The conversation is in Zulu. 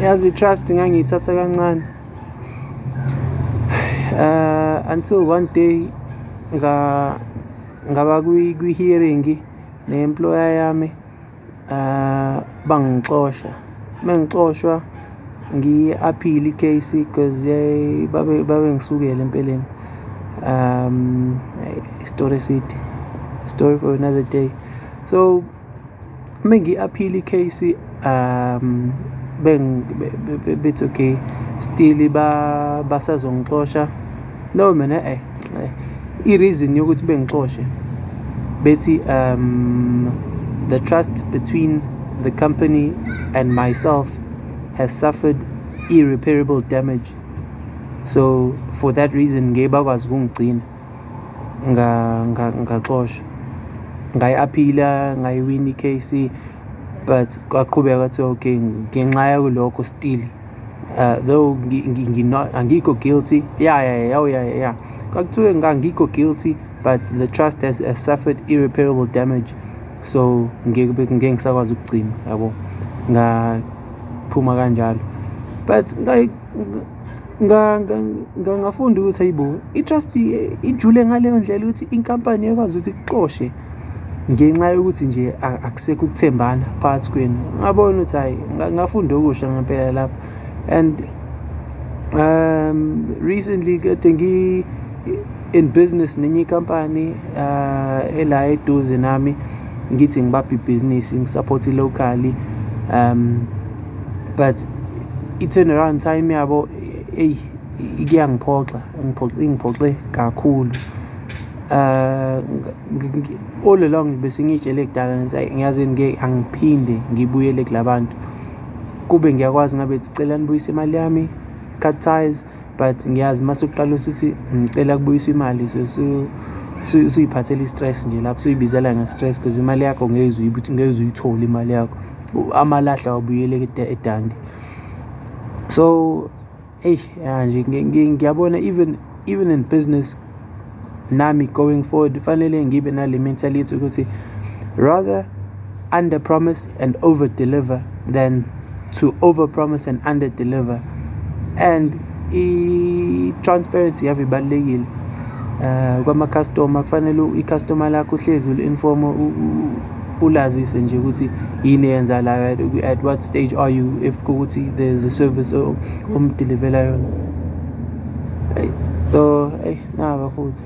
Yazi, i-trust ngangiyithatha kancane until one day ngaba kwi-hearing ne-employer yami, bangixosha. Mengixoshwa ngiyi-appeal i-case cause babe ngisukela empeleni. Isitori eside, story for another day. So mengiyi-appeal i-case, bethi okay, still basazongixosha. No mina i-reason yokuthi bengixoshe bethi the trust between the company and myself has suffered irreparable damage, so for that reason ngeke bakwazi ukungigcina. Ngaxoshwa, ngayi-appeal-a, ngayiwina i-case, but kwaqhubeka kwathiwa okay, ngenxa yakulokho still, though angikho guilty. Yeah, oh yeah, kwakuthiwe angikho guilty, but the trust has suffered irreparable damage, so ngeke ngisakwazi ukugcina, yabo. Ngaphuma kanjalo, but ngafunda ukuthi hayibo, i-trust ijule ngaleyo ndlela ukuthi inkampani iyakwazi ukuthi ikuxoshe ngenxa yokuthi nje akusekho ukuthembana phakathi kwenu. Ngabona ukuthi hhayi, ngafunda okusha ngempela lapho. And recently kade ngi in business nenye ikhampani ela eduze nami, ngithi ngibaphe ibhizinisi, ngi-support locally, but i-turnaround time yabo, eyi, kuyangiphoxa, ingiphoxe kakhulu. All along bese ngiy'tshele kudala ngithi hhayi, ngiyazini, ngeke angiphinde ngibuyele kula bantu. Kube ngiyakwazi ngabe cela nibuyise imali yami, cut ties, but ngiyazi mase uqala usuthi ngicela kubuyiswa imali, usuyiphathela i-stress nje lapho, usuyibizela nge-stress because imali yakho ngeke uze uyithole imali yakho. Amalahle awabuyeli edandi. So eyi, ya nje ngiyabona even in business nami going forward fanele ngibe nale mentality ukuthi rather under promise and over deliver than to over promise and under deliver. And i-transparency yave ibalulekile kwama-customer. Kufanele i-customer lakho uhlezi uli-inform, ulazise nje ukuthi yini eyenzakalayo, at what stage are you, if kuwukuthi there's a service om-deliver-ela yona. So eyi, naba futhi.